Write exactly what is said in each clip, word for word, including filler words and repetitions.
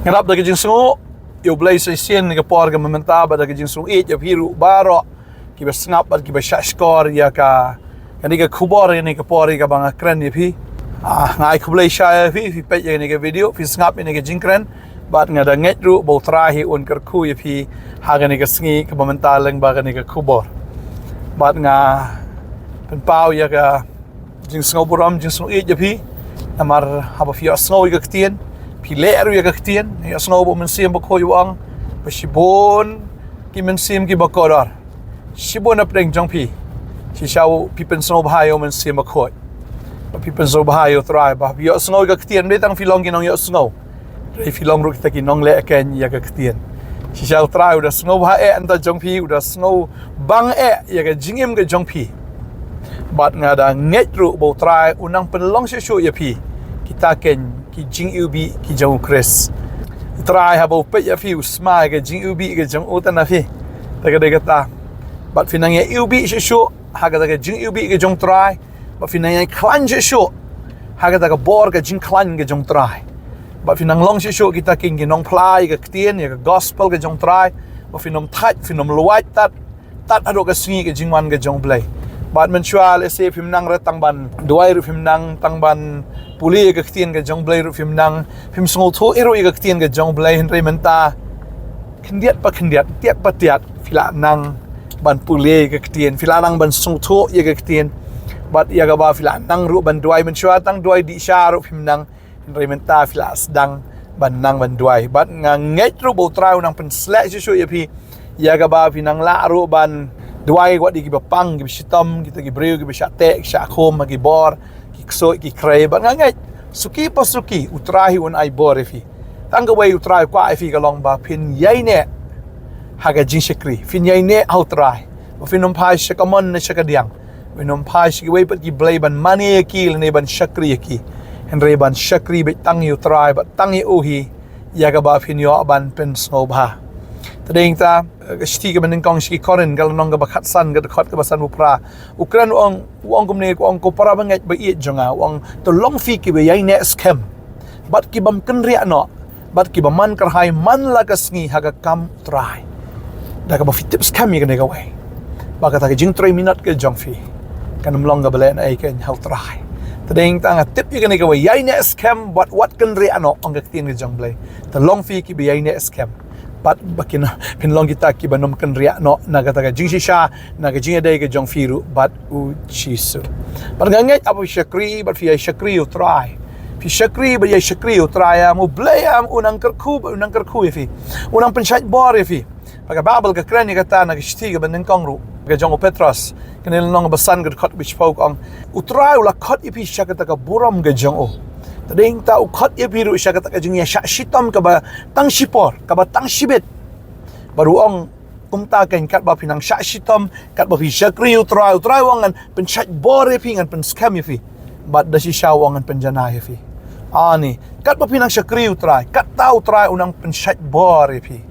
Ngi ïarap da ka jingsngew ïa U Blei sa shisien ha kane ka por kaba mynta, bad da ka jingsngew ïeit ïa phi ruh baroh kiba sngap bad kiba shahshkor ïa ka, kane ka khubor, kane ka por kaba nga kren ïa phi. Ah, nga ai khublei shai ïa phi, phi peit ïa kane ka video, phi sngap ïa kane ka jingkren, bad nga da ngeit ruh ba U Trai hi un kyrkhu ïa phi ha kane ka sngi kaba mynta lyngba kane ka khubor. Bad nga pynpaw ïa ka jingsngew burom, jingsngew ïeit ïa phi. Namar haba phi ïohsngew ïa ka ktien, phi leh ruh ïa ka ktien, ïohsngew ba U Mynsiem Bakhuid u ong ba shibun ki mynsiem kiba kordor, shibun na pdeng jong phi, shisha phi pynsngewbha ïa U Mynsiem Bakhuid, ba phi pynsngewbha ïa U Trai, ba phi ïohsngew ïa ka ktien, ym dei tang phi long ki nongïohsngew, hynrei phi long ruh kita ki nongleh keiñ ïa ka ktien. Shisha U Trai u da sngewbha eh hangta jong phi, u da sngewbang eh ïa ka jingim ka jong phi. Bad nga da ngeit ruh ba U Trai u nang pynlong shuh shuh ïa phi kita keiñ ki jingiwbih ki jong U Khrist. U Trai haba u peit ïa phi u sma ïa ka jingiwbih ka jong u, tang na phi. Te ka dei kata, bad phin nang ïa iwbih shuh shuh ha kata ka jingiwbih ka jong U Trai. Bad phin nang ïa khlaiñ shuh shuh ha kata ka bor ka jingkhlaiñ ka jong U Trai. Bad phin nang long shuh shuh kita keiñ ki nongphla ïa ka ktien, ïa ka gospel ka jong U Trai. Bad phin ym thait, phin ym luwait tad, tad haduh ka sngi ka jingwan ka jong U Blei. Bad mynshuwa lehse phim nang re tang ban duwai ruh phim nang, tang ban pule ïa ka ktien ka jong U Blei ruh phim nang, phim sngewthuh ruh ïa ka ktien ka jong U Blei, hynrei mynta khyndiat pa khyndiat, tiat pa tiat, phi la nang ban pule ïa ka ktien, phi la nang ban sngewthuh ïa ka ktien. Bad ïa kaba phi la nang ruh ban duwai, mynshuwa tang duwai dih sha ruh phim nang, hynrei mynta phi la sdang ban nang ban duwai. Bad nga ngeit ruh ba U Trai u nang pynshlur shuh shuh ïa phi ïa kaba phi nang lah ruh ban duwai wat ïa kiba pang, kiba shitom, kita ki briew kiba shah teh, shah khum ha ki bor, ki ksuid, ki khrei. Bad nga ngeit suki pa suki U Trai hi un ai bor ïa phi. Tang kawei U Trai u kwah ïa phi ka long ba phin ïaineh ha ka jingshakri, phin ïaineh ha U Trai, ba phin ym phai sha ka mon ne sha ka diang, phin ym phai sha kiwei pat ki blei ban mane ïa ki lane ban shakri ïa ki, hynrei ban shakri beit tang ïa U Trai bad tang ïa u hi, ïa kaba phin ïoh ban pynsngewbha. Te dei ta ka shithi kaba nyngkong sha ki Korinth, ka lynnong kaba khatsan, ka dkhot kaba sanphew phra. U kren u ong, u ong kumne, u ong, ko para bangeit ba ïeit jong nga, u ong, to long phi kiba ïaineh skhem bad kibym kynriah noh bad kiba man kyrhai man la ka sngi ha ka kam U Trai. Da kaba phi tip skhem ïa kane kawei, ba kata ka jingtrei minot ka jong phi kan ym long kaba lehnohei keiñ ha U Trai. Te dei ta nga tip ïa kane kawei, ïaineh skhem bad wat kynriah noh, ong ka ktien ka jong U Blei. To long phi kiba ïaineh skhem bad ba kin, phin long kita kiba ym kynriah noh na kata ka jingshisha, na ka jingïadei ka jong phi ruh bad U Jisu. Bad nga ngeit haba phi shakri bad phi ïai shakri ïa U Trai, phi shakri bad ïai shakri ïa U Trai, am U Blei am u nang kyrkhu, u nang kyrkhu ïa phi, u nang pynshait bor ïa phi. Bad ka Baibl ka kren ïa kata na ka shithi kaba nyngkong ruh, ka jong u Petros, kane lynnong kaba san, ka dkhot kaba shiphew, ka ong, U Trai u la khot ïa phi sha kata ka burom ka jong u. Te dei ta u khot ïa phi ruh sha kata ka jingïashah shitom kaba tang shipor, kaba tang shibit. Bad u ong kumta keiñ, katba phi nang shah shitom, katba phi shakri ïa U Trai, U Trai u ong ngan pynshait bor ïa phi, ngan pynskhem ïa phi. Bad da shisha u ong ngan pynjanai ïa phi. Ani, katba phi nang shakri ïa U Trai, kata U Trai u nang pynshait bor ïa phi.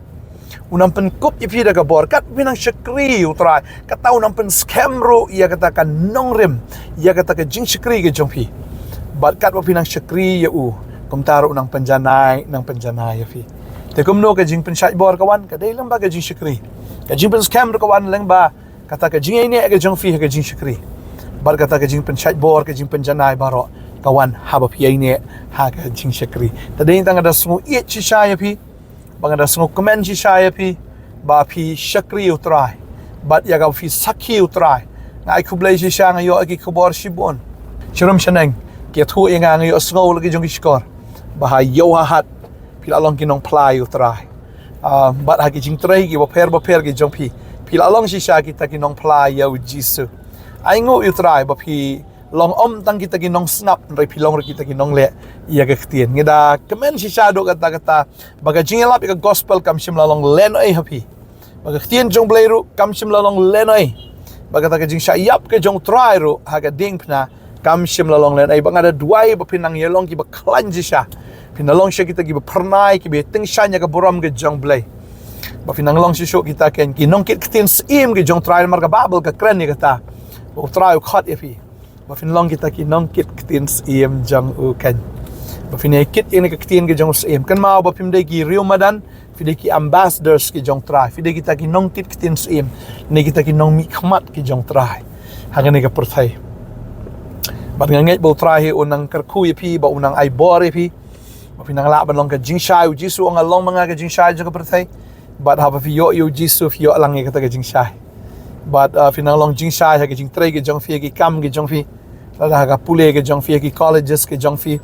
U nang pynkup ïa phi da ka bor. Katba phi nang shakri ïa U Trai, kata u nang pynskhem ruh ïa kata ka nongrim, ïa kata ka jingshakri ka jong phi. Bad katba phi nang shakri ïa u, kumta ruh u nang pynjanai, nang pynjanai ïa phi. Te kumno ka jingpynshait bor ka wan? Ka dei lyngba ka jingshakri. Ka jingpynskhem ruh ka wan lyngba kata ka jingïaineh ka jong phi ha ka jingshakri. Bad kata ka jingpynshait bor, ka jingpynjanai baroh ka wan haba phi ïaineh ha ka jingshakri. Te dei ta nga da sngew ïeit shisha ïa phi, ba nga da sngewkmen shisha ïa phi, ba phi shakri ïa U Trai bad ïa kaba phi sakhi ïa U Trai. Nga ai khublei shisha, nga ïoh ïa ki khubor shibun sharum shaneng, ki ïathuh ïa nga, nga ïohsngew la ki jong ki shkor, ba ha ïew ha hat phi la long ki nongphla ïa U Trai. Ah, bad ha ki jingtrei kiba pher ba pher ki jong phi, phi la long shisha kita ki nongphla ïa U Jisu. Ai nguh ïa U Trai ba phi long ym tang kita ki nongsngap, hynrei phi long ruh kita ki nongleh ïa ka ktien. Ngi da kmen shisha haduh katta katta ba ka jingïalap ïa ka gospel kam shym la long lehnohei ha phi. Ba ka ktien jong U Blei ruh kam shym la long lehnohei. Ba kata ka jingshah ïap ka jong U Trai ruh ha ka diengphna kam shym la long lehnohei. Ba nga da duwai ba phin nang ïa long kiba khlaiñ shisha, phin nang long shisha kita kiba phyrnai, kiba ïatyngshaiñ ïa ka burom ka jong U Blei. Ba phin nang long shisha kita keiñ ki nongkit ktien syiem ki jong U Trai, namar ka Baibl ka kren ïa kata, ba U Trai u khot ïa phi ba phin long kita ki nongkit ktien syiem jong u keiñ. Ba phin ïai kit ïa kane ka ktien ka jong u Syiem. Kynmaw ba phim dei ki riew madan, phi dei ki ambassadors ki jong Trai. Phi dei kita ki nongkit ktien Syiem. Ne kita ki nongmihkhmat ki jong Trai. Ha kane ka pyrthei. Bad nga ngeit ba u Trai hi un nang kyrkhu ïa phi, ba un nang ai bor ïa phi. Ba phin nang lah ban long ka jingshai, u Jisu u ong, nga long ma nga ka jingshai jong ka pyrthei. Bad haba phi ïoh ïa u Jisu phi ïoh lang ïa kata ka jingshai. Bad, uh, phin nang long jingshai ha ka jingtrei ka jong phi, ha ki kam ka jong phi. Lada ha ka pule ka jong phi, ha ki colleges ka jong phi.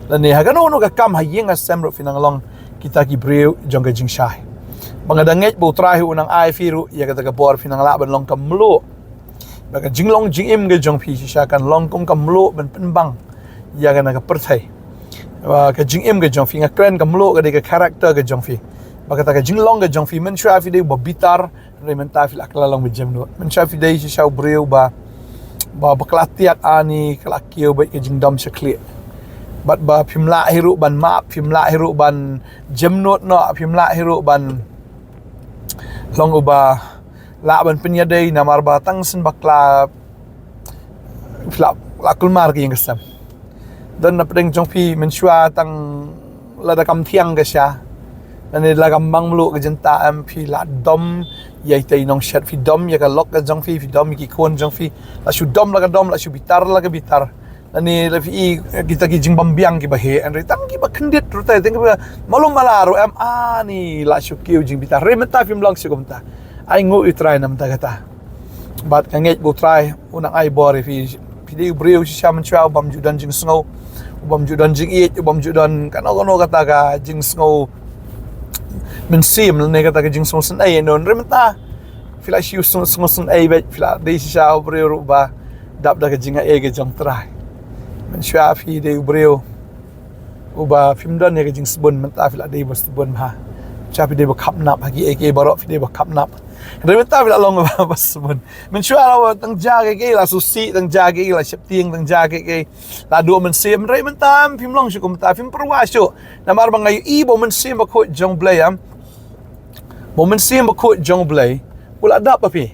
Lane ha kano kano ka kam ha ïing ha sem ruh phin nang long kita ki briew jong ka jingshai. Ba nga da ngeit ba u Trai hi un nang ai phi ruh ïa kata ka bor, phin nang lah ban long ka mluh. Ba ka jinglong jingim ka jong phi shisha kan long kum ka mluh ban pynbang ïa kane ka pyrthei. Ba ka jingim ka jong phi, nga kren ka mluh ka dei ka character ka jong phi. Ba kata ka jinglong ka jong phi, mynshuwa phi dei ba bitar, hynrei mynta phi la kylla long ba jemnud. Mynshuwa phi dei shisha u briew ba, ba, ba ka la tiak ani, ka la kiew bad ka jingdom shaklieh. Bad ba phim lah hi ruh ban map, phim lah hi ruh ban jemnud noh, phim lah hi ruh ban long uba lah ban pynïadei namar ba tang shen ba ka la, phi la, la kulmar ka ïing ka sem. Don na pdeng jong phi mynshuwa tang lada kam thiang ka sha. Lane la kam bang mluh ka jingtah em, phi la dom ïa itei i nongshet, phi dom ïa ka lok ka jong phi, phi dom ïa ki khun jong phi. La shu dom la ka dom, la shu bitar la ka bitar. Lane la phi i kita ki jingbymbiang kiba heh, hynrei tang kiba kyndit ruh te, tang kiba malu mala ruh em, ani la shu kiew jingbitar. Hynrei mynta phim long shuh kumta. Ai nguh ïa u Trai na bynta kata. Bad nga ngeit ba u Trai un nang ai bor ïa phi. Phi dei u briew shisha mynshuwa u bym ju don jingsngew, u bym ju don jingïeit, u bym ju don kano kano kata ka jingsngew mynsiem, lane kata ka jingsngew sngewsynei, hynrei mynta phi la shu sngew, sngewsynei bad phi la dei shisha u briew ruh ba dap da ka jingaiei ka jong u Trai. Mynshuwa phi dei u briew uba phim don ïa ka jingsbun, mynta phi la dei ba sbun bha. Shisha phi dei ba khapnap, ha kiei kiei baroh phi dei ba khapnap. Hynrei mynta phi la long ba, ba sbun. Mynshuwa la tang ja kiei kiei la shu sih, tang ja kiei kiei la sheptieng, tang ja kiei kiei la duh mynsiem. Hynrei mynta phim long shuh kumta, phim pyrwa shuh. Namar ba nga ïohi ba u Mynsiem Bakhuid jong u Blei em. Ba u Mynsiem Bakhuid jong u Blei u la dap ha phi.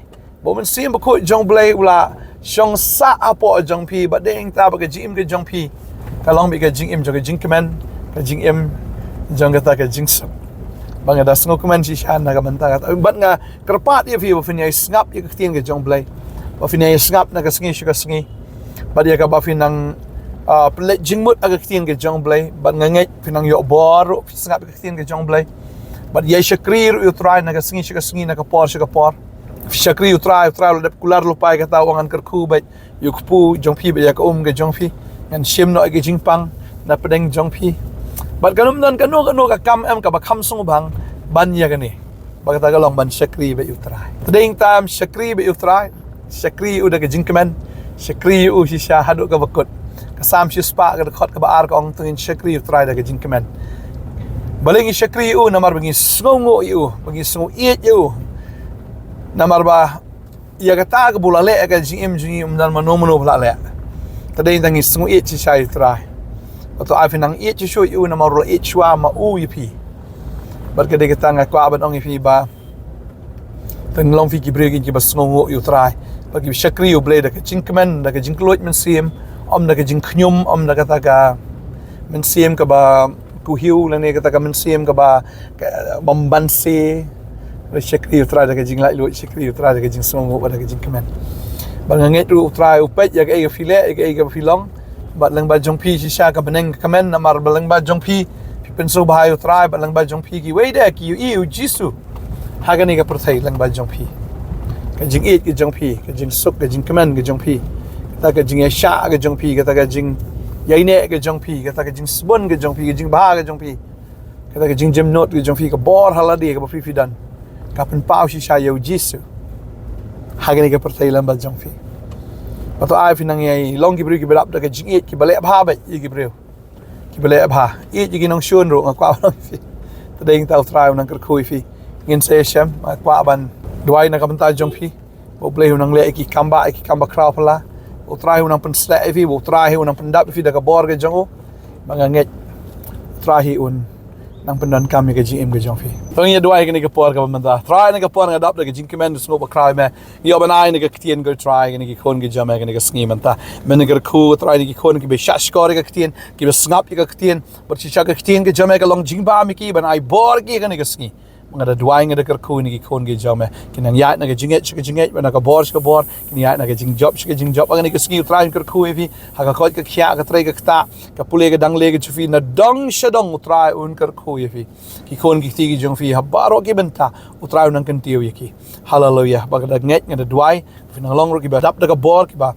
Ba u Mynsiem Bakhuid jong u Blei u la shong sah hapoh jong phi, ba dei ïa kata ba ka jingim ka jong phi ka long beit ka jingim jong ka jingkmen, ka jingim jong kata ka jingsuk. Ba nga da sngewkmen shisha na ka bynta kata. Bad nga kyrpad ïa phi ba phin ïai sngap ïa ka ktien ka jong u Blei. Ba phin ïai sngap na ka sngi sha ka sngi. Bad ïa kaba phin nang, ah, pynleit jingmut ha ka ktien ka jong u Blei. Bad nga ngeit phin nang ïoh bor ruh phi sngap ïa ka ktien ka jong u Blei. Bad ïai shakri ruh ïa u Trai na ka sngi sha ka sngi, na ka por sha ka por. Phi shakri ïa u Trai, u Trai u la dep kular lypa ïa kata, u ong ngan kyrkhu beit ïa u kpu jong phi bad ïa ka um ka jong phi. Ngan shim noh ïa ka jingpang na pdeng jong phi. Bad kan ym don kano kano ka kam em kaba kham sngewbha ban ïa kane. Ba kata ka long ban shakri beit ïa u Trai. Te dei tang shakri beit ïa u Trai. Shakri ïa u da ka jingkmen. Shakri ïa u shisha haduh kaba kut. Ka Salm shispah ka dkhot kaba ar ka ong, to ngin shakri ïa u Trai da ka jingkmen. Balei ngi shakri ïa u? Namar ba ngi sngewnguh ïa u, ba ngi sngew ïeit ïa u. Namar ba ïa kata kaba u la leh ïa ka jingim jong ngi ym don mano mano ba la leh. Te dei tang ngi sngew ïeit shisha ïa u Trai. Bad to ai phi nang ïeit shuh shuh ïa u namar u la ïeit shuwa ma u ïa phi. Bad ka dei kata nga kwah ban ong ïa phi ba to ngin long phi ki briew kiba sngewnguh ïa u Trai. Bad kiba shakri ïa u Blei da ka jingkmen, da ka jingkylluid mynsiem, ym da ka jingkhñium, ym da kata ka mynsiem kaba kuhiew lane kata ka mynsiem kaba, ka, bym banse. Shakri ïa u Trai da ka jinglaitluid, shakri ïa u Trai da ka jingsngewnguh bad da ka jingkmen. Bad nga ngeit ruh u Trai u peit ïa kaei kaba phi leh, ïa kaei kaba phi long. Bad lyngba jong phi shisha ka bneng ka kmen, namar ba lyngba jong phi phi pynsngewbha ïa u Trai, bad lyngba jong phi kiwei de ki ïohi ïa u Jisu ha kane ka pyrthei lyngba jong phi. Ka jingïeit ka jong phi, ka jingsuk, ka jingkmen ka jong phi, kata ka jingïaishah ka jong phi, kata ka jingïaineh ka jong phi, kata ka jingsbun ka jong phi, ka jingbha ka jong phi, kata ka jingjemnud ka jong phi, ka bor ha lade kaba phi phi don, ka pynpaw shisha ïa u Jisu ha kane ka pyrthei lyngba jong phi. Bad to ai phi nang ïai long ki briew kiba dap da ka jingïeit, kiba leh bha beit ïa ki briew. Kiba leh bha. Ïeit ïa ki nongshun ruh nga kwah ban ong ïa phi. Te dei tang u Trai u nang kyrkhu ïa phi. Ngin sa ïashem, nga kwah ban duwai na ka bynta jong phi. Ba u Blei u nang leh ïa ki kam ba, ïa ki kam bakhraw phylla. Ba u Trai u nang pynshlur ïa phi, ba u Trai u nang pyndap ïa phi da ka bor ka jong u. Ba nga ngeit u Trai un nang pyndonkam ïa ka jingim ka jong phi. To ngin ïa duwai ha kane ka por kaba mynta. Trai, ha kane ka por nga dap da ka jingkmen, sngewbha ba khraw me. Ïa ban ai na ka ktien ko Trai, kine ki khun ki jong me ha kane ka sngi mynta. Men kyrkhu Trai, kine ki khun kiba shah shkor ïa ka ktien, kiba sngap ïa ka ktien. Bad shisha ka ktien ka jong me ka long jingbam ïa ki, ban ai bor ïa ki ha kane ka sngi. Nga da duwai, nga da kyrkhu ïa kine ki khun ki jong me. Kin nang ïaid na ka jingngeit sha ka jingngeit, bad na ka bor sha ka bor. Kin ïaid na ka jingjop sha ka jingjop. Ha kane ka sngi Trai, un kyrkhu ïa phi ha ka koit ka khiah, ka trei ka ktah, ka pule ka dangle ka jong phi, na dong sha dong Trai, un kyrkhu ïa phi. Ki khun ki kti ki jong phi ha baroh ki bynta, U Trai un nang kyntiew ïa ki. Haleluya. Ba nga da ngeit, nga da duwai, phin nang long ruh kiba dap da ka bor, kiba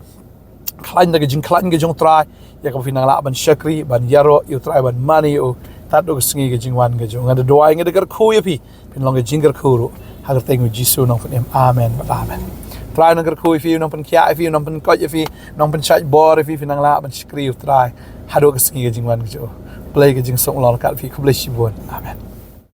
khlaiñ da ka jingkhlaiñ ka jong U Trai, ïa kaba phin nang lah ban shakri, ban ïaroh ïa U Trai, ban mane ïa u tad haduh ka sngi ka jingwan ka jong u. Nga da duwai, nga da kyrkhu ïa phi, phin long ka jingkyrkhu ruh ha ka kyrteng U Jisu u nongpynim. Amen bad amen. Trai u nang kyrkhu ïa phi, u nang pynkhiah ïa phi, u nang pynkoit ïa phi, u nang pynshait bor ïa phi, phin nang lah ban shakri ïa U Trai haduh ka sngi ka jingwan ka jong u. Blei ka jingsuk long kat ïa phi, khublei shibun. Amen.